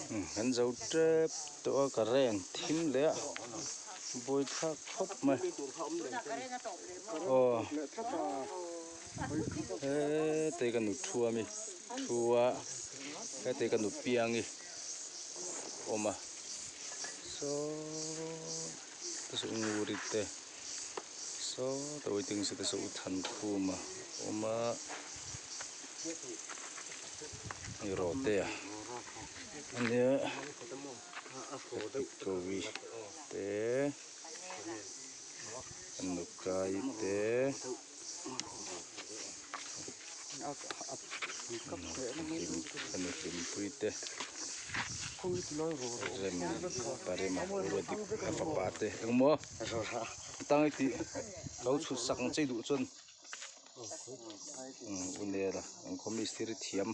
Kan zo tep tawh a current thim leh a buai thlak khawp mai aw hetei ka nu thu ami thu a hetei ka nu piangi awm a saw te saw nguri te saw te waiting shed te saw u thankhuma awm a. Hei rawte a ania kawi te nukai te hlimpui te rem parema ruatdik a fapa te engmaw tang i tih lo chhut sak ang che i duh chuan. U Nela an khaw mistiri thiam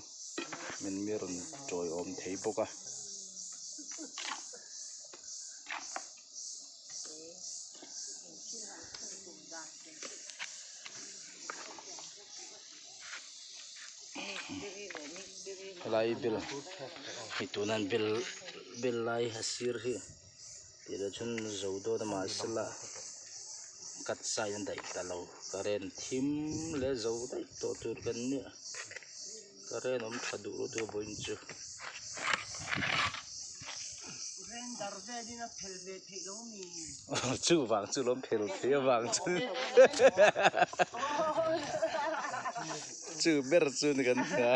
min mi rawn tawiawm thei bawk a. Helai bel hei tuna an bel bel lai a sir hi tih leh chuan zo dawn a mahsela cut sign a daih ta lo current thim leh zo daih tawh tur kan nia current awm tha duh lutuk a vawiin chu. Chu vang chu lawm phel thei avang chu chu ber chu ni kan hria.